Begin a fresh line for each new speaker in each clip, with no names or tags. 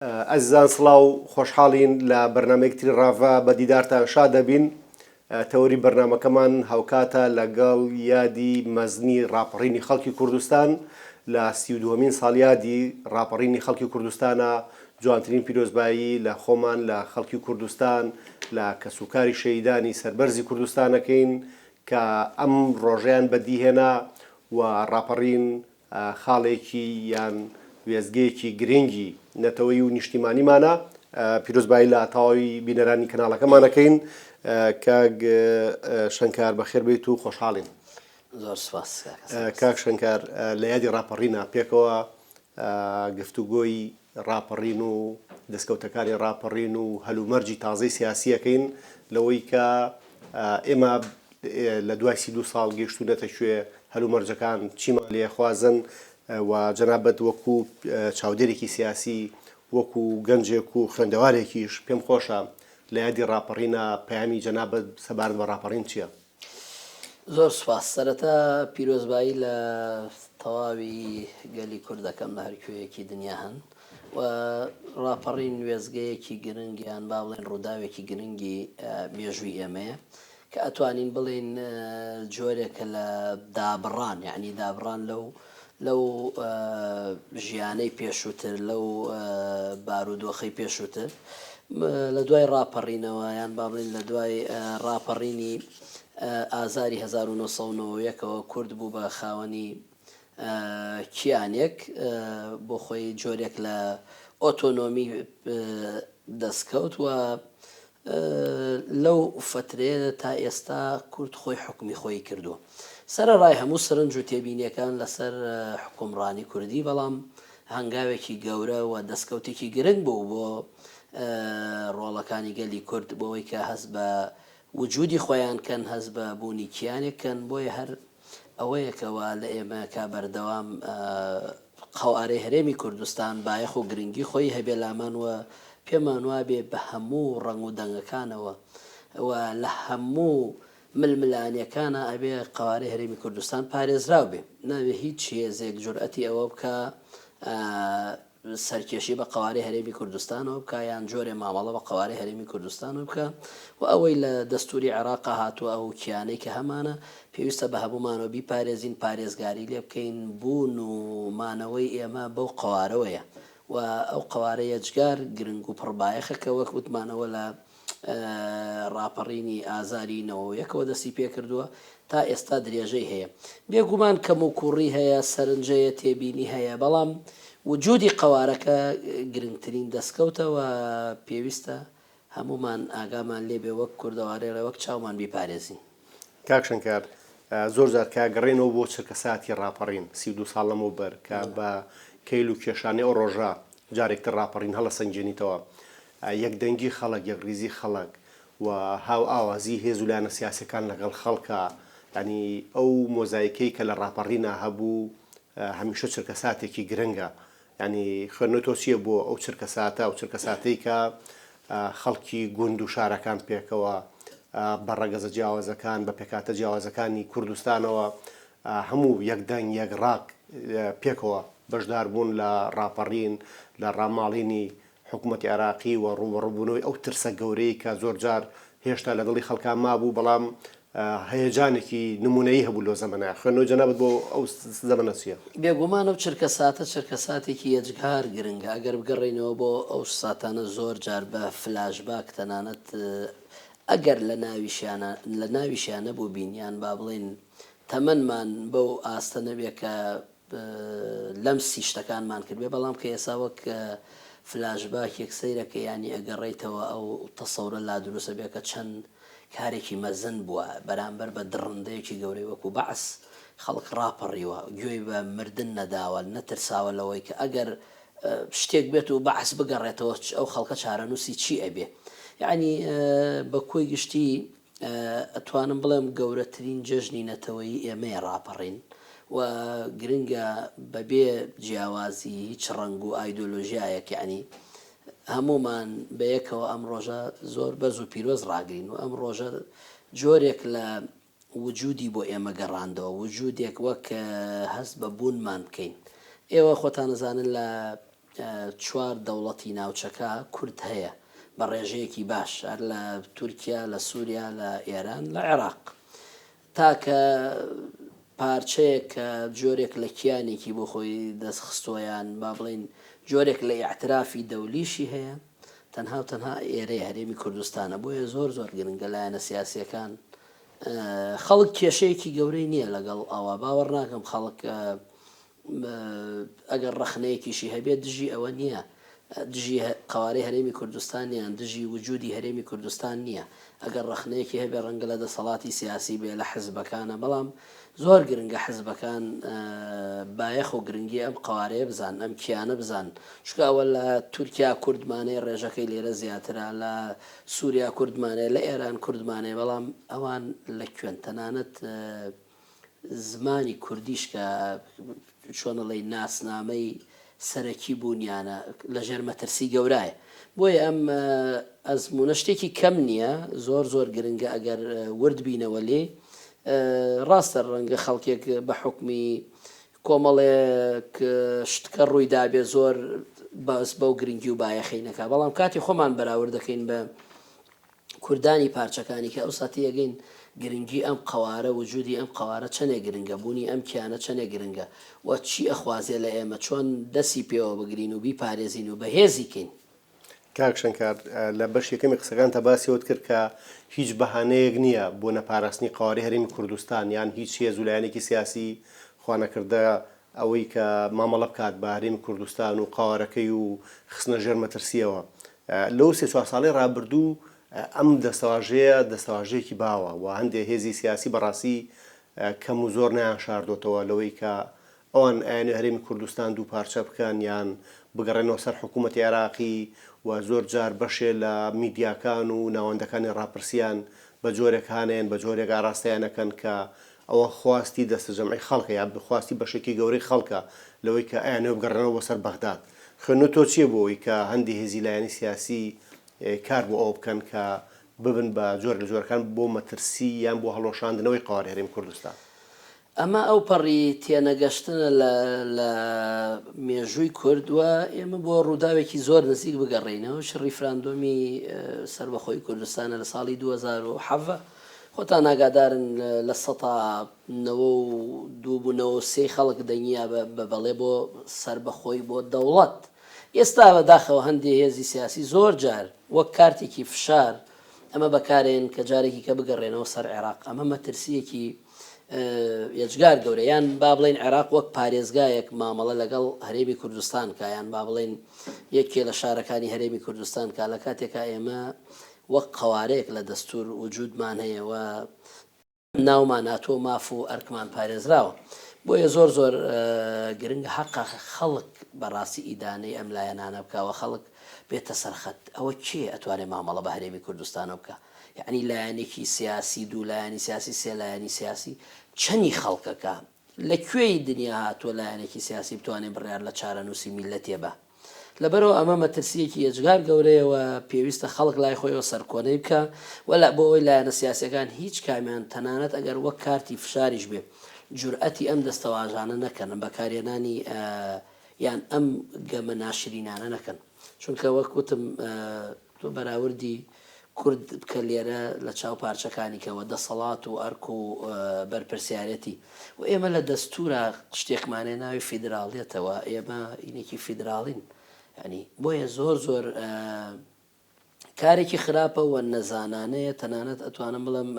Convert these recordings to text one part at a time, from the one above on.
ئەزیزان سڵاو خۆشحاڵین لە بەرنامەیەک تری ڕاڤە بە دیدارتان شاد دەبین تەوەری بەرنامەکەمان هاوکاتە لەگەڵ یادی مەزنی ڕاپەڕینی خەڵکی کوردستان لە 32مین ساڵیادی ڕاپەڕینی خەڵکی کوردستانە جوانترین پیرۆزبایی لە خۆمان لە خەڵکی کوردستان لە کەسوکاری شەهیدانی سەربەرزی کوردستانەکەین کە ئەم ڕۆژەیان بەدیهێنا و ڕاپەڕین خاڵێکی یان وێستگەیەکی گرنگی نەتەوەیی و نیشتیمانیمانە. پیرۆزبایی لە تەواوی بینەرانی کەناڵەکەمان ئەکەین. کاک شەنکار بەخێر بێیت و خۆشحاڵین.
زۆر سوپاس کاکە سەربەست.
کاک شەنکار لە یادی ڕاپەڕینا پێکەوە گفتوگۆی ڕاپەڕین و دەستکەوتەکانی ڕاپەڕین و هەلومەرجی تازەی سیاسی ئەکەین لەوەی کە ئێمە لە دوای 32 ساڵ گەیشتوونەتە کوێ، هەلومەرجەکان چیمان لێ ئەخوازن و جەنابت وەکو چاودێرێکی سیاسی وەکو گەنجێک و خوێندەوارێکیش پێم خۆشە لە یادی ڕاپەڕینا پەیامی جەنابت سەبارەت بە ڕاپەڕین چییە؟
زۆر سوپاس. سەرەتا پیرۆزبایی لە تەواوی گەلی کورد دەکەم لە هەر کوێیەکی دنیا هەن و ڕاپەڕین وێستگەیەکی گرنگ یان با بڵێین ڕووداوێکی گرنگی مێژووی ئێمەیە کە ئەتوانین بڵێین جۆرێکە لە دابڕان یعنی دابڕان لەو لەو ژیانەی پێشووتر، لەو بارودۆخەی پێشووتر، لە دوای ڕاپەڕینەوە یان با بڵێین لە دوای ڕاپەڕینی ئازاری 1991 ەوە کورد بوو بە خاوەنی کیانێک بۆ خۆی جۆرێک لە ئۆتۆنۆمی دەستکەوت و لەو فەترەیە تا ئێستا کورد خۆی حوکمی خۆی کردووە. سەرەڕای هەموو سرنج و تێبینیەکان لەسەر حوکمڕانی کوردی، بەڵام هەنگاوێکی گەورە و دەستکەوتێکی گرنگ بوو بۆ ڕۆڵەکانی گەلی کورد بۆوەی کە هەست بە وجودی خۆیان کەن، هەست بە بوونی کیانێک کەن، بۆیە هەر ئەوەیە کە وا لە ئێمە کا بەردەوام قەوارەی هەرێمی کوردستان بایەخ و گرنگی خۆی هەبێ لامان و پێمان وابێ بە هەموو ڕەنگ و دەنگەکانەوە و لە هەموو ململانێکانا ئەبێ قەوارەی هەرێمی کوردستان پارێزراو بێ نابێ هیچ هێزێک جورئەتی ئەوە بکا سەرکێشی بە قەوارەی هەرێمی کوردستانەوە بکا یان جۆرێ مامەڵە بە قەوارەی هەرێمی کوردستانەوە بکا و ئەوەی لە دەستووری عێراقا هاتووە ئەو کیانەی کە هەمانە پێویستە بە هەموومانەوە بیپارێزین پارێزگاری لێ بکەین بوون و مانەوەی ئێمە بەو قەوارەوەیە و ئەو قەوارە یەجگار گرنگ و پڕبایەخە کە وەک وتمانەوە لە ڕاپەڕینی ئازاری نەوەویەکەوە دەستی پێکردووە تا ئێستا درێژەی هەیە. بێگومان کەموکوڕی هەیە، سەرنج هەیە، تێبینی هەیە، بەڵام وجودی قەوارەکە گرنگترین دەستکەوتە و پێویستە هەموومان ئاگامان لێبێ وەک کوردەوارێڵێ وەک چاومان بیپارێزین.
کاک شەنکار، زۆر جار کە گەڕێینەوە بۆ چرکەساتی ڕاپەڕین 32 ساڵ لەمەوبەر کە بە کەیل و کێشانی ئەو ڕۆژە جارێکتر ڕاپەڕین هەڵەسەنگێنیتەوە، یەکدەنگی خەڵک، یەکڕیزی خەڵک و هاوئاوازی هێز و لایەنە سیاسیەکان لەگەڵ خەڵکا، یانی ئەو مۆزایکەی کە لە ڕاپەڕینا هەبوو هەمیشە چرکەساتێکی گرنگە، یانی خوێندنەوەی تۆ چیە بۆ ئەو چرکەساتە، ئەو چرکەساتەی کە خەڵکی گوند و شارەکان پێکەوە بە ڕەگەزە جیاوازەکان، بە پێکهاتە جیاوازەکانی کوردستانەوە هەموو یەک دەنگ یەک ڕاک پێکەوە بەشدار بوون لە ڕاپەڕین، لە ڕاماڵینی حکومەتی عێراقی و ڕووبەڕووبوونەوەی ئەو ترسە گەورەی کە زۆرجار هێشتا لە دڵی خەڵکا مابوو، بەڵام هەیەجانێکی نموونەیی هەبوو لەو زەمەنە. خوێندنەوەی جەنابت بۆ ئەو زەمەنە چییە؟
بێگومان ئەو چرکەساتە چرکەساتێکی یەجگار گرنگە، ئەگەر بگەڕێینەوە بۆ ئەو ساتانە زۆر جار بە فلاشباک تەنانەت ئەگەر لە ناویشیانا لە ناویشیا نەبووبین یان با بڵێین تەمەنمان بەو ئاستە نەبێ کە لەمسی شتەکانمان کردبێ بەڵام کە ئێسا وەک فلاشباکێک سەیرەکە یانی ئەگەڕێیتەوە ئەو تەسەورە لا دروست ئەبێ کە چەند کارێکی مەزن بووە بەرامبەر بە دڕندەیەکی گەورەی وەکو بەعس خەڵک ڕاپەڕیوە گوێی بە مردن نەداوە نەترساوە لەوەی کە ئەگەر شتێک بێت و بەعس بگەڕێتەوە ئەو خەڵکە چارەنووسی چی ئەبێ یعنی بە کۆی گشتی ئەتوانم بڵێم گەورەترین جەژنی نەتەوەیی ئێمەیە ڕاپەڕین و گرنگە بەبێ جیاوازی هیچ ڕەنگ و ئایدۆلۆژیایەک یەعنی هەموومان بەیەکەوە ئەم ڕۆژە زۆر بەرز و پیرۆز ڕاگرین و ئەم ڕۆژە جۆرێک لە وجودی بۆ ئێمە گەڕاندەوە وجودێک وەک هەست بە بوونمان بکەین ئێوە خۆتان ئەزانن لە. چوار دەوڵەتی ناوچەکە کورد هەیە بە ڕێژەیەکی باش هەر لە تورکیا، لە سوریا، لە ئێران، لە عێراق. تاکە پارچەیەک کە جۆرێک لە کیانێکی بۆ خۆی دەست خستووە یان با بڵێین جۆرێک لە ئیعترافی دەولیشی هەیە تەنها و تەنها ئێرەیە هەرێمی کوردستانە بۆیە زۆر زۆر گرنگە لایەنە سیاسیەکان خەڵک کێشەیەکی گەورەی نییە لەگەڵ ئەوە باوەڕ ناکەم خەڵک ئەگەر ڕەخنەیەکیشی هەبێت دژی ئەوە نییە دژی قەوارەی هەرێمی کوردستان یان دژی وجودی هەرێمی کوردستان نییە ئەگەر ڕەخنەیەکی هەبێ ڕەنگە لە دەسەڵاتی سیاسی بێ لە حزبەکانە بەڵام زۆر گرنگە حزبەکان بایەخ و گرنگی ئەم قەوارەیە بزان ئەم کیانە بزان چونکە ئەوە لە تورکیا کوردمانەیە ڕێژەکەی لێرە زیاترە لە سووریا کوردمانەیە لە ئێران کوردمانەیە بەڵام ئەوان لە کوێن تەنانەت زمانی کوردیش کە چۆن ئەڵێی ناسنامەی سەرەکی بوونیانە لە ژێر مەترسی گەورایە. بۆیە ئەم ئەزموونە شتێکی کەم نییە، زۆر زۆر گرنگە ئەگەر ورد بینەوە لێی. ڕاستە ڕەنگە خەڵکێک بە حوکمی کۆمەڵێک شت کە ڕووی دابێ زۆر باس بەو گرنگی و بایەخەی نەکا، بەڵام کاتی خۆمان بەراورد دەکەین بە کوردانی پارچەکانی کە ئەوسا تێگەین گرنگی ئەم قەوارە وجودی ئەم قەوارە چەنێ گرنگە بوونی ئەم کیانە چەنێ گرنگە و چی ئەخوازێ لە ئێمە چۆن دەسی پێوە بگرین و بیپارێزین و بەهێزی کەین.
کاک شەنکار لە بەشی یەکەمی قسەکانتا باسی ئەوەت کرد کە هیچ بەهانەیەک نییە بۆ نەپاراستنی قەوارەی هەرێمی کوردستان یان هیچ هێز و لایەنێکی سیاسی خوانەکردە ئەوەی کە مامەڵە بکات بە هەرێمی کوردستان و قەوارەکەی و خستنە ژێر مەترسییەوە. لەو سێ چوار ساڵەی ڕابردوو ئەم دەستەواژەیە دەستەواژەیەکی باوە و هەندێ هێزی سیاسی بەڕاستی کەم و زۆر نەیانشاردۆتەوە لەوەی کە ئەوان ئەیانەوێ هەرێمی کوردستان دووپارچە بکەن یان بگەڕێنەوە سەر حکوومەتی عێراقی و زۆر جار بەشێ لە میدیاکان و ناوەندەکانی ڕاپرسییان بە جۆرێک هانەیەن بە جۆرێک ئاراستەیان ئەکەن کە ئەوە خواستی دەستەجەمعی خەڵکە یا خواستی بەشێکی گەورەی خەڵکە لەوەی کە ئەیانەوێ بگەڕێنەوە بۆ سەر بەغداد. خوێندنەوەی تۆ چییە بۆ ئەوەی کە هەندێ هێزی لایەنی سیاسی کار بۆ ئەوە بکەن کە ببن بە جۆرێک لە جۆرەکان بۆ مەترسی یان بۆ هەڵوەشاندنەوەی قەوارەی هەرێمی کوردستان؟
ئەمە ئەوپەڕی تێنەگەشتنە لە لە مێژووی کورد و ئێمە بۆ ڕووداوێکی زۆر نزیک بگەڕێینەوە ئەویش ڕیفراندۆمی سەربەخۆی کوردستانە لە ساڵی 2017 خۆتان ئاگادارن لە سەتا 92 بوو 93 خەڵک دەنگیا بە بەڵێ بۆ سەربەخۆی بۆ دەوڵەت ئێستا بەداخەوە هەندێ هێزی سیاسی زۆر جار وەک کارتێکی فشار ئەمە بەکارێن کە جارێکی کە بگەڕێنەوە سەر عێراق ئەمە مەترسیەکی یەجگار گەورە یان با بڵێین عێراق وەک پارێزگایەک مامەڵە لەگەڵ هەرێمی کوردستان کا یان با بڵێین یەکێ لە شارەکانی هەرێمی کوردستان کا لە کاتێکا ئێمە وەک قەوارەیەک لە دەستور وجودمان هەیە و ناومان هاتووە ماف و ئەرکمان پارێزراوە بۆیە زۆر زۆر گرنگە حەقە خەڵک بەڕاستی ئیدانەی ئەم لایەنانە بکا و خەڵک بێتە سەر خەت ئەوە کێ ئەتوانێ مامەڵە بە هەرێمی کوردستانەوە بکا یەعنی لایەنێکی سیاسی دوو لایەنی سیاسی سێ لایەنی سیاسی چەنی خەڵکەکە لە کوێی دنیا هاتووە لایەنێکی سیاسی بتوانێ بڕیار لە چارەنووسی میللەتێ با لەبەرئەوە ئەمە مەترسییەکی یەجگار گەورەیە و پێویستە خەڵک لای خۆیەوە سەرکۆنەی بکا و بۆ ئەوەی لایەنە سیاسیەکان هیچ کامیان تەنانەت ئەگەر وەک کارتی فشاریش بێ جورئەتی ئەم دەستەواژانە نەکەن بەکارهێنانی یان ئەم گەمە ناشرینانە نەکەن چونکە وەک وتم تۆ بەراوردی کورد بکە لێرە لە چاو پارچەکانی کەوە دەسەڵات و ئەرک و بەرپرسیارێتی و ئێمە لە دەستورا شتێکمان هەیە ناوی فیدراڵیەتە و ئێمە ئینێکی فیدراڵین یانی بۆیە زۆر زۆر کارێکی خراپە و نەزانانەیە تەنانەت ئەتوانم بڵێم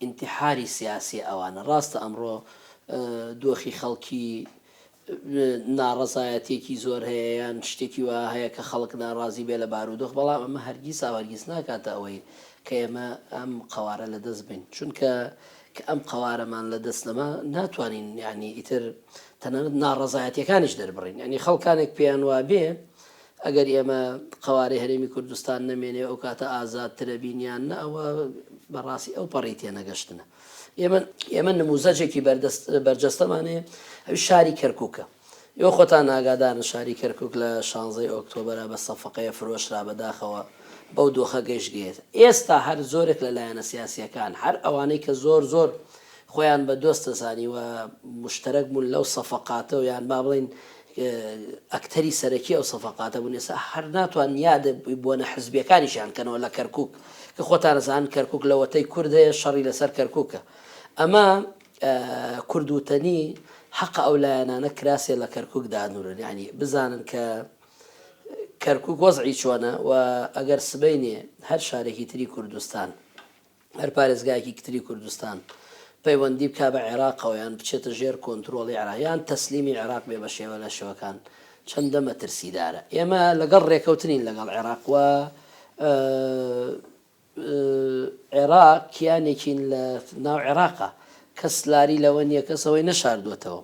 ئینتیحاری سیاسی ئەوانە ڕاستە ئەمڕۆ دۆخی خەڵکی ناڕەزایەتیەکی زۆر هەیە یان شتێکی وەها هەیە کە خەڵک ناڕازی بێ لە بارودۆخ، بەڵام ئەمە هەرگیز و هەرگیز ناکاتە ئەوەی کە ئێمە ئەم قەوارە لە دەست بەین، چونکە کە ئەم قەوارەمان لە دەست نەما ناتوانین یانی ئیتر تەنانەت ناڕەزایەتیەکانیش دەربڕین، یانی خەڵکانێک پێیان وابێ ئەگەر ئێمە قەوارەی هەرێمی کوردستان نەمێنێ ئەو کاتە ئازادترە بین یان نە ئەوە بەڕاستی ئەو پەڕی تێنەگەشتنە. ئێمە ئێمە نموزەجێکی بەردەست بەرجەستەمان هەیە ئەویش شاری کەرکووکە. ئێوە خۆتان ئاگادارن شاری کەرکووک لە شانزەی ئۆکتۆبەرا بە سەفقەیە فرۆشرا بەداخەوە بەو دۆخە گەیشت گەیت. ئێستا هەر زۆرێک لە لایەنە سیاسییەکان هەر ئەوانەی کە زۆر زۆر خۆیان بە دۆست دەزانی و موشتەرەک بوون لەو سەفەقاتە و یان با بڵێین. ئەکتەری سەرەکی ئەو سەفەقاتە بوون ئێستا هەر ناتوان یاد بۆنە حزبیەکانیشیان کەنەوە لە کەرکک کە خۆتان ئەزانن کەرکک لەوەتەی کورد هەیە شەڕی لەسەر کەرککە ئەمە کورد وتەنی حەقە ئەو لایەنانە کراسێ لە کەرکک دانورن یعنی بزانن کە کەرکک وەزعی چۆنە و ئەگەر سبەینێ هەر شارێکی تری کوردستان هەر پارێزگایەکی تری کوردستان پەیوەندی بکا بە عێراقەوە یان بچێتە ژێر کۆنترۆڵی عێراق یان تەسلیمی عێراق بێ بە شێوە لە شێوەکان چەندە مەترسیدارە. ئێمە لەگەڵ رێکەوتنین لەگەڵ عێراق و عێراق کیانێکین لە ناو عێراقا کەس لاری لەوە نییە کەس ئەوەی نەشاردووەتەوە.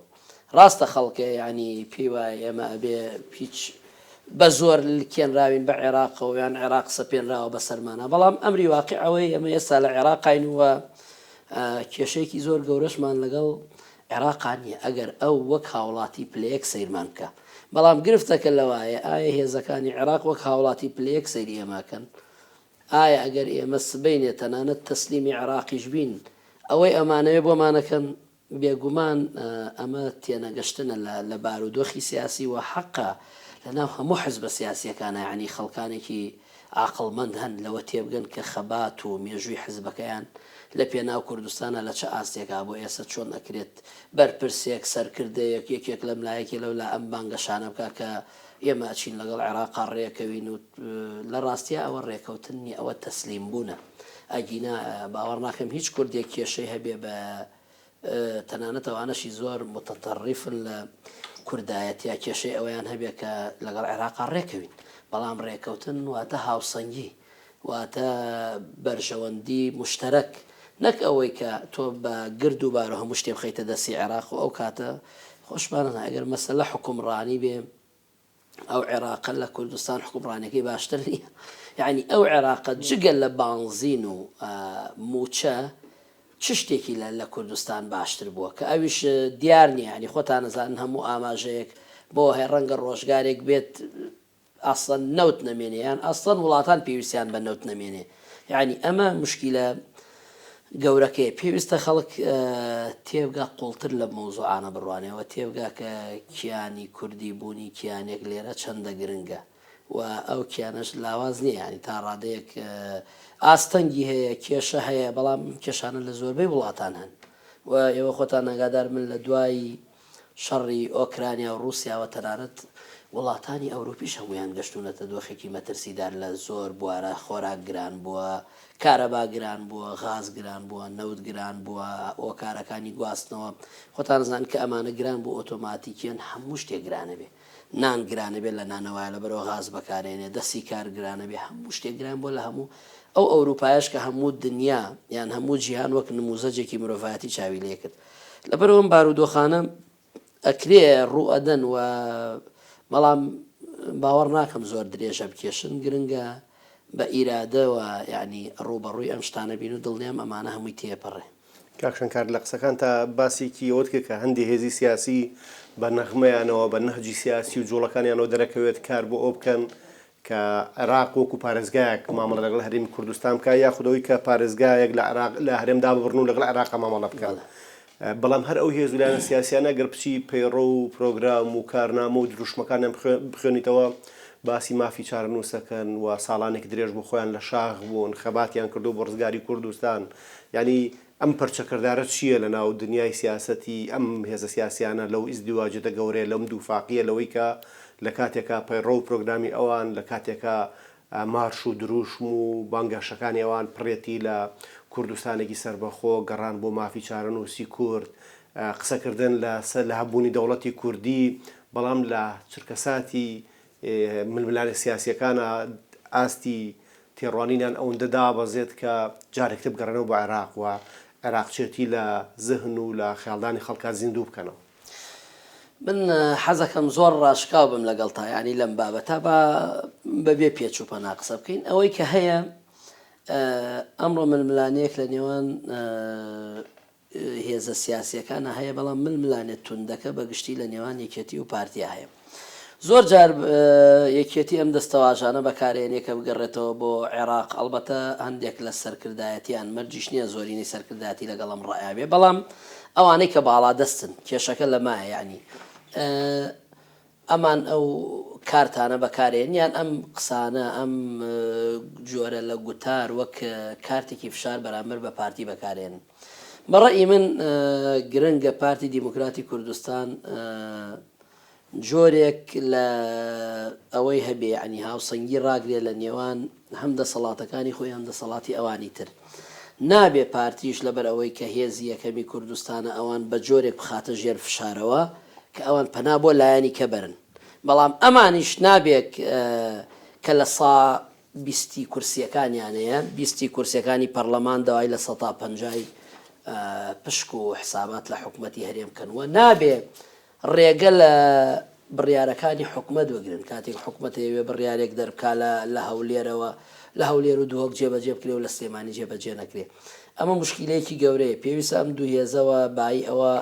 ڕاستە خەڵکێ یانی پێی وایە ئێمە ئەبێ هیچ بە زۆر لکێنراوین بە عێراقەوە یان عێراق سەپێنراوە بەسەرمانا بەڵام ئەمری واقع ئەوەیە ئێمە ئێستا لە عێراقاین و کێشەیەکی زۆر گەورەشمان لەگەڵ عێراقا نییە ئەگەر ئەو وەک هاوڵاتی پلەیەک سەیرمان بکە بەڵام گرفتەکە لەوایە ئایا هێزەکانی عێراق وەک هاوڵاتی پلەیەک سەیری ئێمەکەن ئایا ئەگەر ئێمە سبەینێ تەنانەت تەسلیمی عێراقیش بین ئەوەی ئەمانەوێ بۆمانەکەن بێگومان ئەمە تێنەگەشتنە لە لە بارودۆخی سیاسی و حەقە لە ناو هەموو حزبە سیاسیەکانا یەعنی خەڵکانێکی عاقڵمەند هەن لەوە تێبگەن کە خەبات و مێژووی حزبەکەیان لە پێناو کوردستانا لە چ ئاستێکا بۆ ئێسە چۆن ئەکرێت بەرپرسێک سەرکردەیەک یەکێک لەم لا یەکێ لەو لا ئەم بانگەشانە بکا کە ئێمە ئەچین لەگەڵ عێراقا ڕێکەوین و لە ڕاستیا ئەوە ڕێکەوتن نیە ئەوە تەسلیم بوونە. ئەگینا باوەڕ ناکەم هیچ کوردێک کێشەی هەبێ بە تەنانەت ئەوانەشی زۆر متطرفن لە کوردایەتیا کێشەی ئەوەیان هەبێ کە لەگەڵ عێراقا ڕێکەوین بەڵام ڕێکەوتن واتە هاوسەنگی واتە بەرژەوەندی مشتەرەک نەک ئەوەی کە تۆ بە گرد و بار و هەموو شتێ بخەیتە دەستی عێراق و ئەو کاتە خۆشمانە ئەگەر مەسەلە حوکمڕانی بێ ئەو عێراقە لە کوردستان حوکمڕانیەکەی باشتر نییە یعنی ئەو عێراقە جگە لە بانزین و موچە چ شتێکی لە لە کوردستان باشتر بووە کە ئەویش دیار نییە ینی خۆتان نەزانن هەموو ئاماژەیەک بۆ هەیە ڕەنگە ڕۆژگارێک بێت ئەسڵەن نەوت نەمێنێ یان ئەسڵەن وڵاتان پێویستیان بە نەوت نەمێنێ یعنی ئەمە مشکیلە گەورەکەیە پێویستە خەڵک تێبگا قوڵتر لەم مەوزوعانە بڕوانێ و تێبگا کە کیانی کوردی بوونی کیانێک لێرە چەندە گرنگە و ئەو کیانەش لاواز نییە یانی تا ڕادەیەک ئاستەنگی هەیە کێشە هەیە بەڵام کێشانە لە زۆربەی وڵاتان هەن و ئێوە خۆتان ئاگادار من لە دوای شەڕی ئۆکرانیا و ڕووسیاوە تەنانەت وڵاتانی ئەوروپیش هەموویان گەشتوونەتە دۆخێکی مەترسیدار لە زۆر بوارە، خۆراک گران بووە، کارەبا گران بووە، غاز گران بووە، نەوت گران بووە، هۆکارەکانی گواستنەوە، خۆتان ئەزانن کە ئەمانە گران بوو ئۆتۆماتیکیەن هەموو شتێک گرانەبێ، نان گرانەبێ لە نانەوایە لەبەرئەوە غاز بەکارێنێ، دەستی کار گرانەبێ، هەموو شتێک گران بووە لە هەموو ئەو ئەوروپایەش کە هەموو دنیا یان هەموو جیهان وەک نموزەجێکی مرۆڤایەتی چاوی لێکرد. لەبەرئەوە ئەم بارودۆخانە ئەکرێ ڕوو ئەدەن و بەڵام باوەڕ ناکەم زۆر درێژە بکێشن گرنگە بە ئیرادەوە یانی ڕووبەڕووی ئەم شتانە بین و دڵنیام ئەمانە هەمووی تێپەڕێ.
کاک شەنکار لە قسەکانتا باسێکی ئەوەت کرد کە هەندێ هێزی سیاسی بە نەغمەیانەوە بە نەهجی سیاسی و جوڵەکانیانەوە دەرەکەوێت کار بۆ ئەوە بکەن کە عێراق وەکو پارێزگایەک مامەڵە لەگەڵ هەرێمی کوردستان بکات یاخود ئەوەی کە پارێزگایەک لە عێراق لە هەرێم داببڕن و لەگەڵ عێراقا مامەڵە بکەن. بەڵام هەر ئەو هێز و لایەنە سیاسیانە گەر بچی پەیڕەو و پرۆگرام و کارنامە و دروشمەکانیان بخوێنیتەوە باسی مافی چارەنووس ئەکەن و ساڵانێکی درێژ بۆ خۆیان لە شاخ بوون خەباتیان کردووە بۆ ڕزگاری کوردستان یانی ئەم پەرچەکردارە چییە لە ناو دنیای سیاسەتی ئەم هێزە سیاسیانە لەو ئیزدیواجیەتە گەورەیە لەم دووفاقیە لەوەی کە لە کاتێکا پەیڕەو و پرۆگرامی ئەوان لە کاتێکا مارش و دروشم و بانگەشەکانی ئەوان پڕێتی لە کوردستانێکی سەربەخۆ، گەڕان بۆ مافی چارەنووسی کورد، قسەکردن لە سەر لە هەبوونی دەوڵەتی کوردی، بەڵام لە چرکەساتی ململانێ سیاسییەکانا ئاستی تێڕوانینیان ئەوەندە دابەزێت کە جارێکتر بگەڕێنەوە بۆ عێراق و عێراقچێتی لە زهن و لە خەیاڵدانی خەڵکا زیندوو بکەنەوە.
من حەزەکەم زۆر ڕاشکاو بم لەگەڵتا یانی لەم بابەتە با بەبێ پێچ و پەنا قسە بکەین ئەوەی کە هەیە ئەمڕۆ ململانێک لە نێوان هێزە سیاسیەکانە هەیە بەڵام ململانێ توندەکە بە گشتی لە نێوان یەکێتی و پارتیا هەیە زۆر جار یەکێتی ئەم دەستەواژانە بەکارێنێ کە بگەڕێتەوە بۆ عێراق ئەڵبەتە هەندێک لە سەرکردایەتیان مەرجیش نییە زۆرینەی سەرکردایەتی لەگەڵ ئەم ڕایە بێ بەڵام ئەوانەی کە باڵادەستن کێشەکە لەمایە یانی. ئەمان ئەو کارتانە بەکارێن یان ئەم قسانە ئەم جۆرە لە گوتار وەک کارتێکی فشار بەرامبەر بە پارتی بەکارێنن. بە ڕەئی من گرنگە پارتی دیموکراتی کوردستان جۆرێک لە ئەوەی هەبێ یەعنی هاوسەنگی ڕاگرێ لە نێوان هەم دەسەڵاتەکانی خۆی هەم دەسەڵاتی ئەوانی تر. نابێ پارتیش لەبەر ئەوەی کە هێزی یەکەمی کوردستانە ئەوان بە جۆرێک بخاتە ژێر فشارەوە کە ئەوان پەنا بۆ لایەنی کە بەرن. بەڵام ئەمانیش نابێ کە لە سا بیستی کورسییەکانیان هەیە، بیستی کورسییەکانی پەڕلەمان داوای لە سەتا پەنجای پشک و حسابات لە حکومەتی هەرێم بکەن و نابێ ڕێگە لە بڕیارەکانی حکومەت بگرن، کاتێک حکومەت ئەیەوێ بڕیارێک دەربکا لە لە هەولێرەوە لە هەولێر و دهۆک جێبەجێ بکرێ و لە سلێمانی جێبەجێ نەکرێ ئەمە موشکیلەیەکی گەورەیە پێویستە ئەم دوو هێزەوە بایی ئەوە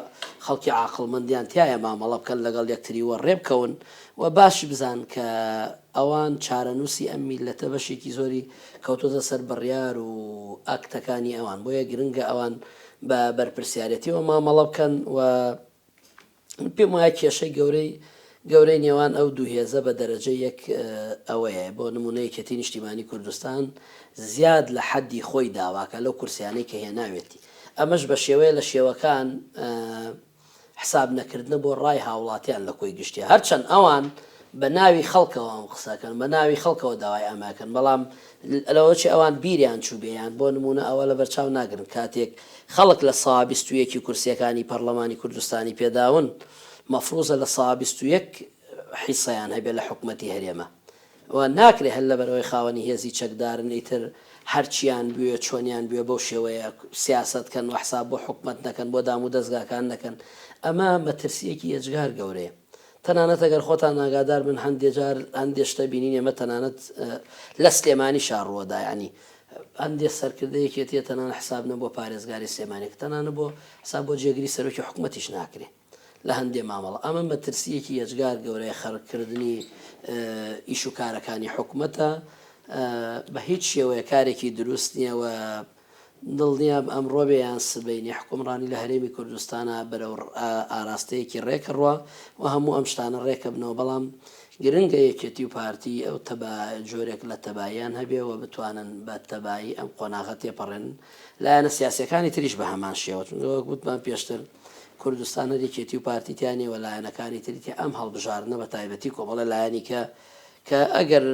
خەڵکی عاقڵمەندیان تیایە مامەڵە بکەن لەگەڵ یەکتری و ڕێبکەون و باش بزان کە ئەوان چارەنووسی ئەم میللەتە بەشێکی زۆری کەوتۆتە سەر بڕیار و ئاکتەکانی ئەوان بۆیە گرنگە ئەوان بە بەرپرسیارێتیەوە مامەڵە بکەن و من پێم وایە کێشەی گەورەی گەورەی نێوان ئەو دوو هێزە بە دەرەجە یەک ئەوەیە بۆ نمونە یەکێتی نیشتیمانی کوردستان زیاد لە حەدی خۆی داواکە لەو کورسیانەی کە هێناوێتی ئەمەش بە شێوەیە لە شێوەکان حساب نەکردنە بۆ ڕای هاوڵاتیان لە کۆی گشتیا هەرچەند ئەوان بە ناوی خەڵکەوە ئەم قسەکەن بە ناوی خەڵکەوە داوای ئەمەکەن بەڵام لەوەچێ ئەوان بیریان چووبێ یان بۆ نموونە ئەوە لەبەرچاو ناگرن کاتێک خەڵک لە سا 21 ی کورسیەکانی پەڕلەمانی کوردستانی پێداون مەفروزە لە سا 21 حیسەیان هەبێ لە حکومەتی هەرێمە و ناکرێ هەر لەبەرئەوەی خاوەنی هێزی چەکدارن ئیتر هەرچیان بوێ چۆنیان بوێ بەو شێوەیە سیاسەت کەن و حساب بۆ حکومەت نەکەن بۆ دام و دەزگاکان نەکەن ئەمە مەترسیەکی ئێجگار گەورەیە. تەنانەت ئەگەر خۆتان ئاگادار بن هەندێ جار هەندێ شتە بینین ئێمە تەنانەت لە سلێمانیشا ڕووەدا یانی هەندێ سەرکردە یەکێتیە تەنانە حساب نە بۆ پارێزگاری سلێمانی تەنانە بۆ حساب بۆ جێگری سەرۆکی حکومەتیش ناکرێ لە هەندێ مامەڵە ئەمە مەترسیەکی یەجگار گەورەیە خەرکردنی ئیش و کارەکانی حکومەتە بە هیچ شێوەیە کارێکی دروست نییە و دڵنیام ئەمڕۆ بێ یان سبەینێ حوکمڕانی لە هەرێمی کوردستانا بەرەو ئاراستەیەکی ڕێک ئەڕوا و هەموو ئەم شتانە ڕێکەبنەوە، بەڵام گرنگە یەکێتی و پارتی ئەو تەبا جۆرێک لە تەباییان هەبێ و بتوانن بە تەبایی ئەم قۆناغە تێپەڕێنن، لایەنە سیاسیەکانی تریش بە هەمان شێوە، چونکە وەک وتمان پێشتر کوردستان هەر یەکێتی و پارتی تیا نیە و لایەنەکانی تری تیا، ئەم هەڵبژاردنە بە تایبەتی کۆمەڵە لایەنی کە کە ئەگەر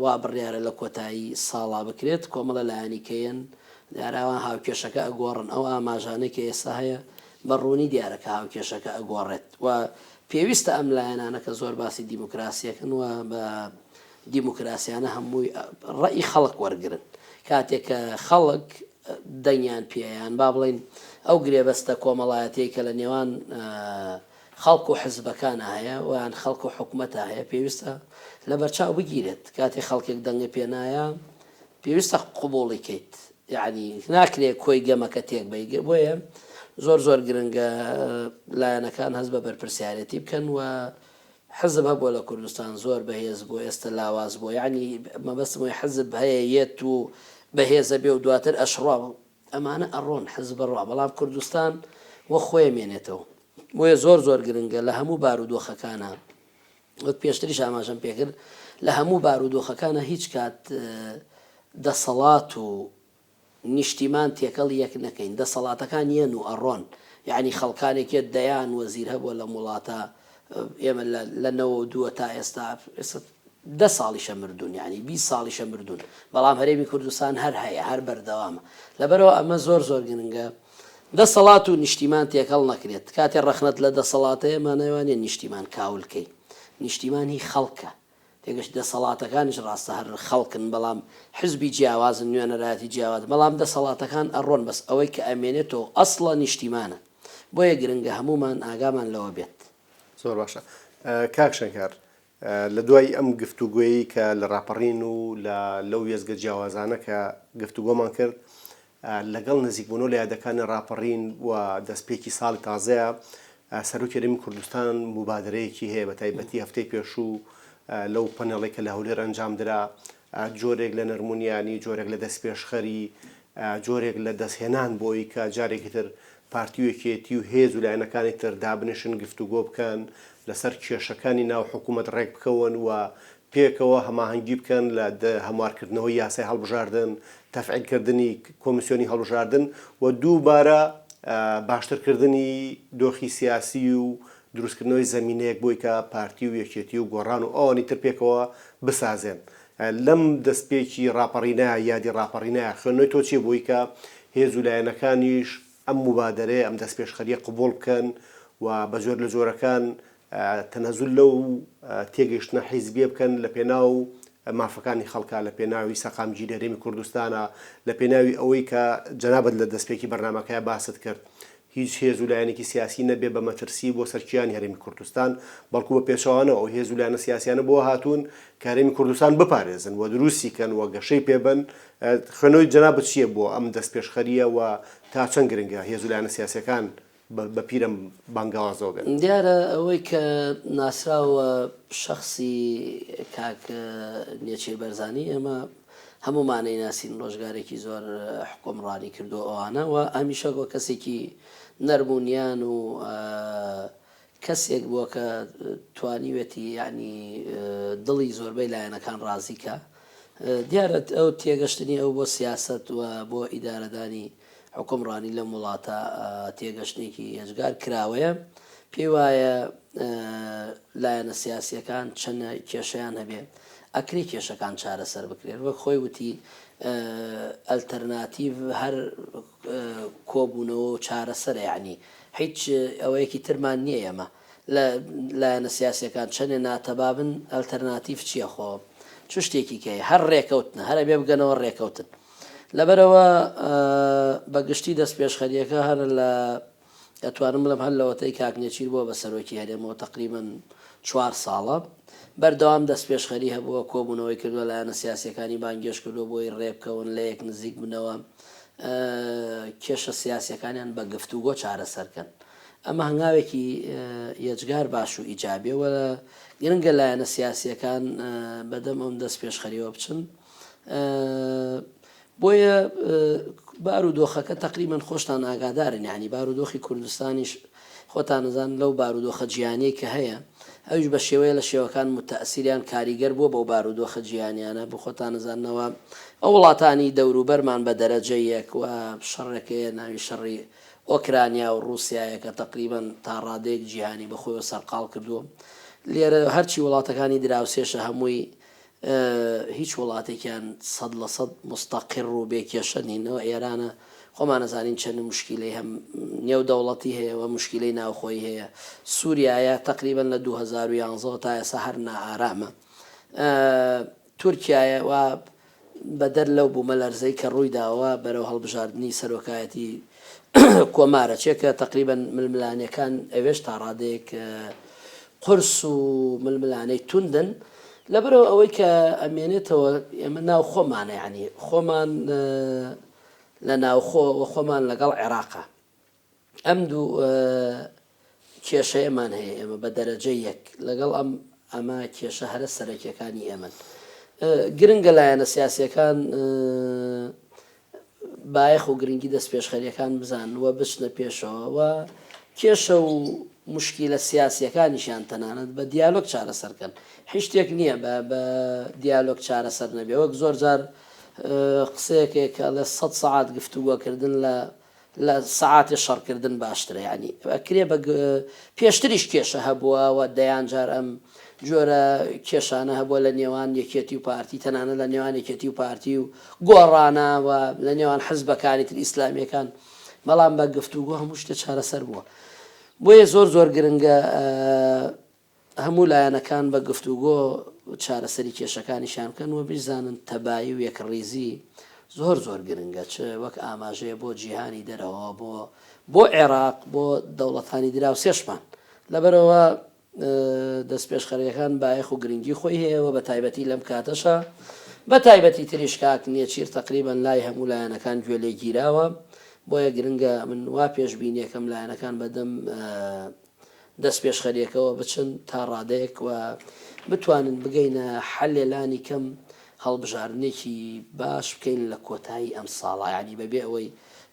وا بڕیارە لە کۆتایی ساڵا بکرێت، کۆمەڵە لایەنی کە یەن، دیارە ئەوان هاوکێشەکە ئەگۆڕن، ئەو ئاماژانەی کە ئێستا هەیە بە ڕوونی دیارە کە هاوکێشەکە ئەگۆڕێت و پێویستە ئەم لایەنانە کە زۆر باسی دیموکراسیەکەن و بە دیموکراسیانە هەمووی ڕەئی خەڵک وەرگرن. کاتێک کە خەڵک دەنگیان پێیە یان با بڵێین ئەو گرێبەستە کۆمەڵایەتیەی کە لە نێوان خەڵک و حزبەکانا هەیە و یان خەڵک و حکومەتا هەیە پێویستە لەبەرچاو بگیرێت کاتێ خەڵکێک دەنگە پێ نایە پێویستە قبوڵی کەیت یعنی ناکرێ کۆی گەمەکە تێک بەی بۆیە زۆر زۆر گرنگە لایەنەکان هەست بە بەرپرسیارەتی بکەن و حزب هەبووە لە کوردستان زۆر بەهێز بوو ئێستا لاواز بووە یعنی مەبەستم وەی حزب هەیە یەت و بەهێزە بێ و دواتر ئەشڕا ئەمانە ئەڕۆن حزب ئەڕوا بەڵام کوردستان وەک خۆی ئەمێنێتەوە بۆیە زۆر زۆر گرنگە لە هەموو بارودۆخەکانا وەک پێشتریش ئاماژەم پێکرد لە هەموو بارودۆخەکانا هیچ کات دەسەڵات و نیشتیمان تێکەڵی یەک نەکەین دەسەڵاتەکان یەن و ئەڕۆن یعنی خەڵکانێک یەت دەیان وەزیر هەبووە لەم وڵاتە ئێمە لە نەوە دووە تا ئێستا ئێستا دە ساڵیشە مردوون یانی 20 ساڵیشە مردوون بەڵام هەرێمی کوردستان هەر هەیە هەر بەردەوامە لەبەرەوە ئەمە زۆر زۆر گرنگە دەسەڵات و نیشتیمان تێکەڵ نەکرێت کاتێ ڕەخنەت لە دەسەڵاتەیە مانای وانە نیشتیمان کاولکەی نیشتیمان هی خەڵکە تێگەشت دەسەڵاتەکانیش ڕاستە هەر خەڵکن بەڵام حزبی جیاوازن نوێنەرایەتی جیاواز بەڵام دەسەڵاتەکان ئەڕۆن بەس ئەوەی کە ئەمێنێتەوە ئەسڵە نیشتیمانە بۆیە گرنگە هەموومان ئاگامان لەوە بێت.
زۆر باشە کاک شەنکار لە دوای ئەم گفتوگۆیەی کە لە ڕاپەڕین و لە لەو وێستگە جیاوازانە کە گفتوگۆمان کرد لەگەڵ نزیکبوونەوە لە یادەکانی ڕاپەڕین و دەستپێکی ساڵی تازەیە سەرۆکی هەرێمی کوردستان موبادرەیەکی هەیە بە تایبەتی هەفتەی پێشوو لەو پەنێڵێک کە لە هەولێر ئەنجام درا جۆرێک لە نەرمونیانی جۆرێک لە دەستپێشخەری جۆرێک لە دەستهێنان بۆی کە جارێکی تر پارتی و یەکێتی و هێز و لایەنەکانی تر دابنیشن گفتوگۆ بکەن. لەسەر کێشەکانی ناو حکوومەت ڕێک بکەون و پێکەوە هەماهەنگی بکەن لە هەموارکردنەوەی یاسای هەڵبژاردن، تەفعیلکردنی کۆمیسیۆنی هەڵبژاردن و دووبارە باشترکردنی دۆخی سیاسی و دروستکردنەوەی زەمینەیەک بۆی کە پارتی و یەکێتی و گۆڕان و ئەوانی تر پێکەوە بسازێن. لەم دەستپێکی ڕاپەڕینە، یادی ڕاپەڕینە، خوێندنەوەی تۆ چییە بۆی کە هێز و لایەنەکانیش ئەم موبادەرەیە، ئەم دەستپێشخەرییە قبوڵ بکەن و بە جۆر لە جۆرەکان تەنەزول لەو تێگەیشتنە حیزبیە بکەن لە پێناو مافەکانی خەڵکا، لە پێناوی سەقامگیری هەرێمی کوردستانا، لە پێناوی ئەوەی کە جەنابت لە دەستپێکی بەرنامەکەیا باست کرد هیچ هێز و لایەنێکی سیاسی نەبێ بە مەترسی بۆ سەر کیانی هەرێمی کوردستان، بەڵکو بە پێچەوانەوە ئەو هێز و لایەنە سیاسیانە بۆ هاتوون کە هەرێمی کوردستان بپارێزن و دروستی کەن و گەشەی پێ بەن، خوێندنەوەی جەنابت چییە بۆ ئەم دەستپێشخەرییە و تا چەند گرنگە هێز و لایەنە سیاسیەکان بە پیرەم بانگەوازەوە بێن؟
دیارە ئەوەی کە ناسراوە شەخسی کاک نێچیر بەرزانی ئێمە هەموومان ئەیناسین ڕۆژگارێکی زۆر حوکمڕانی کردووە ئەوانە و هەمیشە وە کەسێکی نەرم و نیان و کەسێک بووە کە توانیوێتی یەعنی دڵی زۆربەی لایەنەکان ڕازی کا. دیارە ئەو تێگەشتنی ئەو بۆ سیاسەت و بۆ ئیدارەدانی حوکمڕانی لەم وڵاتە تێگەشتنێکی یەجگار کراوەیە. پێی وایە لایەنە سیاسییەکان چەند کێشەیان هەبێ ئەکرێ کێشەکان چارەسەر بکرێن. وەک خۆی وتی ئەلتەرناتیڤ هەر کۆبوونەوە و چارەسەرە یەعنی هیچ ئەوەیەکی ترمان نییە ئێمە لە لایەنە سیاسیەکان چەنێ ناتەبا بن ئەلتەرناتیڤ چییە خۆ چ شتێکی کەی هەر ڕێکەوتنە هەر ئەبێ بگەنەوە ڕێکەوتن لەبەرەوە بە گشتی دەست پێشخەریەکە هەر لە ئەتوانم بڵێم هەر لەوەتەی کاک نێچیر بووە بە سەرۆکی هەرێمەوە تەقریبەن چوار ساڵە بەردەوام دەستپێشخەری هەبووە، کۆبوونەوەی کردووە، لایەنە سیاسییەکانی بانگێشت کردووە بۆی رێبکەون، لەیەک نزیک بنەوە، کێشە سیاسییەکانیان بە گفتوگۆ چارەسەر کەن. ئەمە هەنگاوێکی یەجگار باش و ئیجابیە و گرنگە لایەنە سیاسییەکان بەدەم ئەم دەستپێشخەرییەوە بچن. بۆیە بارودۆخەکە تەقریبەن خۆشتان ئاگادارن یانی بارودۆخی کوردستانیش خۆتان ئەزانن لەو بارودۆخە جیهانیەی کە هەیە ئەویش بە شێوەیە لە شێوەکان موتەئسیریان کاریگەر بووە بەو بارودۆخە جیهانیانە بۆ خۆتان ئەزاننەوە ئەو وڵاتانی دەوروبەرمان بە دەرەجە یەک و شەڕێک هەیە ناوی شەڕی ئۆکرانیا و ڕووسیایە کە تەقریبەن تا ڕادەیەک جیهانی بە خۆیەوە سەرقاڵ کردووە لێرە هەرچی وڵاتەکانی دراوسێشە هەمووی هیچ وڵاتێکیان 100% موستەقر و بێ کێشە نین ئەوە ئێرانە خۆمان ئەزانین چەند موشکیلەی هەم نێو دەوڵەتی هەیە و موشکیلەی ناوخۆیی هەیە سوریایە تەقریبەن لە 2011 ەوە تا ئێستا هەر نائارامە تورکیایە و بەدەر لەو بوومەلەرزەی کە ڕوویداوە بەرەو هەڵبژاردنی سەرۆکایەتی کۆمار ئەچێ کە تەقریبەن ململانێکان ئەوێش تا ڕادەیەک قورس و ململانێی توندن لەبەرەوە ئەوەی کە ئەمێنێتەوە ئێمە ناو خۆمانە یعنی خۆمان لە ناوخۆ و خۆمان لەگەڵ عێراقا ئەم دوو کێشەیەمان هەیە ئێمە بە دەرەجە یەک لەگەڵ ئەم ئەمە کێشە هەرە سەرەکیەکانی ئێمەن گرنگە لایەنە سیاسیەکان بایەخ و گرنگی دەستپێشخەریەکان بزانن و بچنە پێشەوە و کێشە و موشکیلە سیاسیەکانیشیان تەنانەت بە دیالۆگ چارەسەر کەن هیچ شتێک نییە بە بە دیالۆگ چارەسەر نەبێ وەک زۆر جار قسەیەک هەیە کە ئەڵێ سەد سەعات گفتوگۆکردن لە لە سەعاتێ شەڕکردن باشترە یانی ئەکرێ بە پێشتریش کێشە هەبووە و دەیان جار ئەم جۆرە کێشانە هەبووە لە نێوان یەکێتی و پارتی تەنانەت لە نێوان یەکێتی و پارتی و گۆڕانە و لە نێوان حزبەکانی تر ئیسلامیەکان بەڵام بە گفتوگۆ هەموو شتێ چارەسەر بووە بۆیە زۆر زۆر گرنگە هەموو لایەنەکان بە گفتوگۆ چارەسەری کێشەکانیشیان بکەن و بیزانن تەبایی و یەکڕیزی زۆر زۆر گرنگە چ وەک ئاماژەیە بۆ جیهانی دەرەوە بۆ بۆ عێراق بۆ دەوڵەتانی دراوسێشمان لەبەرئەوە دەستپێشخەریەکان بایەخ و گرنگی خۆی هەیە و بە تایبەتی لەم کاتەشا بە تایبەتی تریش کاک نێچیر تەقریبەن لای هەموو لایەنەکان گوێ لێ گیراوە بۆیە گرنگە من وا پێشبینیەکەم لایەنەکان بەدەم دەستپێشخەریەکەوە بچن تا ڕادەیەک و بتوانن بگەینە حەلێ لانی کەم هەڵبژاردنێکی باش بکەین لە کۆتایی ئەم ساڵە یانی بەبێ ئەوەی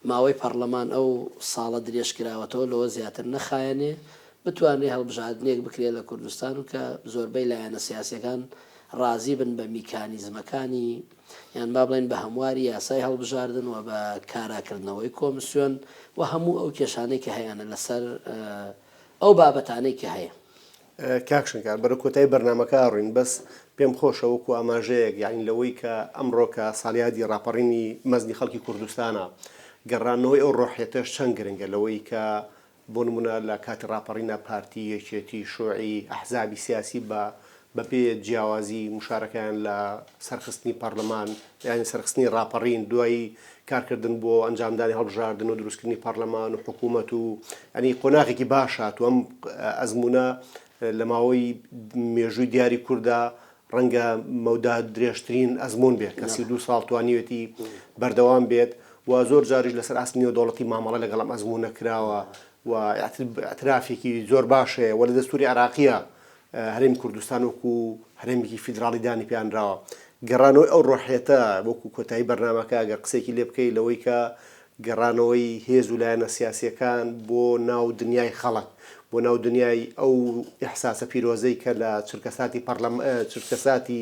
ماوەی پەڕلەمان ئەو ساڵە درێژکراوەتەوە لەوە زیاتر نەخایەنێ. بتوانرێ هەڵبژاردنێک بکرێ لە کوردستان و کە زۆربەی لایەنە سیاسیەکان ڕازی بن بە میکانیزمەکانی یان با بڵێین بە هەمواری یاسای هەڵبژاردن و بە کاراکردنەوەی کۆمسیۆن و هەموو ئەو کێشانەی کە هەیانە لەسەر ئەو بابەتانەی کە هەیە.
کاک شنکار بەرەو کۆتایی بەرنامەکە ئەڕۆین بەس پێم خۆشە وەکو ئاماژەیەک یانی لەوەی کە ئەمڕۆ کە ساڵیادی ڕاپەڕینی مەزنی خەڵکی کوردستانە گەڕانەوەی ئەو ڕۆحیەتەش چەند گرنگە لەوەی کە بۆ نموونە لە کاتی ڕاپەڕینا پارتی، یەکێتی، شوعی، ئەحزابی سیاسی بە بە بێ جیاوازی موشارەکەیان لە سەرخستنی پەڕلەمان یانی سەرخستنی ڕاپەڕین دوای کارکردن بۆ ئەنجامدانی هەڵبژاردن و دروستکردنی پەڕلەمان و حکوومەت و یانی قۆناغێکی باش هاتوو ئەم ئەزموونە لە ماوەی مێژووی دیاری کورددا ڕەنگە مەودا درێژترین ئەزموون بێت کە 32 ساڵ توانیوێتی بەردەوام بێت و زۆر جاریش لەسەر ئاستی نێودەوڵەتی مامەڵە لەگەڵ ئەم ئەزموونە کراوە و ئیعترافێکی زۆر باش هەیە و لە دەستوری عێراقیە هەرێمی کوردستان وەکو هەرێمێکی فیدراڵی دانی پێانراوە. گەڕانەوەی ئەو ڕۆحیەتە وەکو کۆتایی بەرنامەکە ئەگەر قسەیەکی لێ بکەی لەوەی کە گەڕانەوەی هێز و لایەنە سیاسیەکان بۆ ناو دنیای خەڵک، بۆ ناو دنیای ئەو ئیحساسە پیرۆزەی کە لە چرکەساتی پەڕلەم چرکەساتی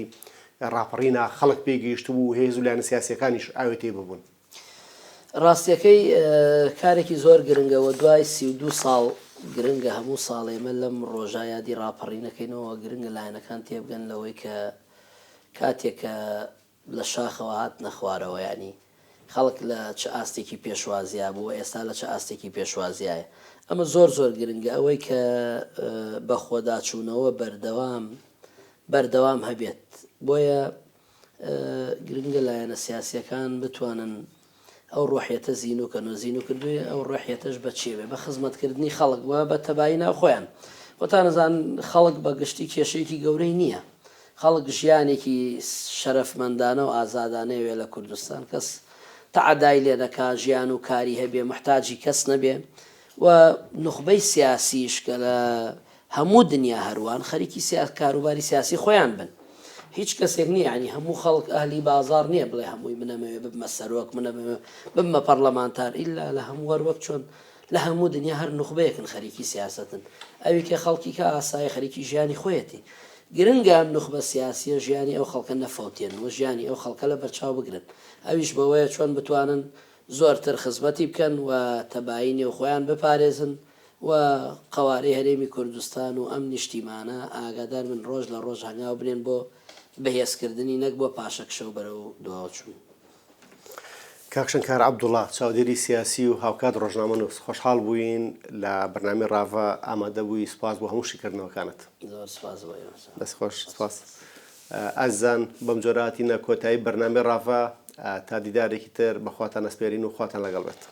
ڕاپەڕینا خەڵک پێی گەیشتبوو و هێز و لایەنە سیاسیەکانیش ئاوێتەی ببوون.
ڕاستیەکەی کارێکی زۆر گرنگە و دوای 32 ساڵ گرنگە هەموو ساڵ ئێمە لەم ڕۆژە یادی ڕاپەڕینەکەینەوە گرنگە لایەنەکان تێبگەن لەوەی کە کاتێک کە لە شاخەوە هاتنە خوارەوە یانی خەڵک لە چ ئاستێکی پێشوازیا بوو و ئێستا لە چ ئاستێکی پێشوازیایە ئەمە زۆر زۆر گرنگە ئەوەی کە بەخۆداچوونەوە بەردەوام بەردەوام هەبێت بۆیە گرنگە لایەنە سیاسیەکان بتوانن ئەو ڕۆحیەتە زینوو کەن و زینوو کردووی ئەو ڕۆحیەتەش بە چی بێ بە خزمەتکردنی خەڵک و بە تەبایی ناو خۆیان خۆتان ئەزانن خەڵک بە گشتی کێشەیەکی گەورەی نییە خەڵک ژیانێکی شەرەفمەندانە و ئازادانەیە وێ لە کوردستان کەس تەعەدای لێ نەکا ژیان و کاری هەبێ موحتاجی کەس نەبێ و نوخبەی سیاسیش کە لە هەموو دنیا هەروان خەریکی سیا کاروباری سیاسی خۆیان بن هیچ کەسێک نیە یانی هەموو خەڵک ئەهلی بازاڕ نیە بڵێ هەمووی من ئەمەوێ ببمە سەرۆک من ئەمەوێ ببمە پەڕلەمانتار ئیلا لە هەموو هەر وەک چۆن لە هەموو دنیا هەر نوخبەیەکن خەریکی سیاسەتن ئەوی کە خەڵکی کە ئاسایی خەریکی ژیانی خۆیەتی گرنگە ئەم نوخبە سیاسیە ژیانی ئەو خەڵکە نەفەوتێنن و ژیانی ئەو خەڵکە لە بەرچاو بگرن ئەویش بەوەیە چۆن بتوانن زۆرتر خزمەتی بکەن و تەبایی نێوخۆیان بپارێزن و قەوارەی هەرێمی کوردستان و ئەم نیشتیمانە ئاگادار بن ڕۆژ لە ڕۆژ هەنگاو بنێن بۆ بەهێزکردنی نەک بۆ پاشەکشە و بەرەو دواوە چوون.
کاک شنکار عەبدوڵا، چاودێری سیاسی و هاوکات ڕۆژنامەنووس، خۆشحاڵ بووین لە بەرنامەی ڕاڤە ئامادە بووی، سوپاس بۆ هەموو شیکردنەوەکانت.
زۆر سوپاس بۆ ئێوە.
دەست خۆش، سوپاس. ئازیزان بەم جۆرە هاتینە کۆتایی بەرنامەی ڕاڤە، تا دیدارێکی تر بە خواتان ئەسپێرین و خواتان لەگەڵ بێت.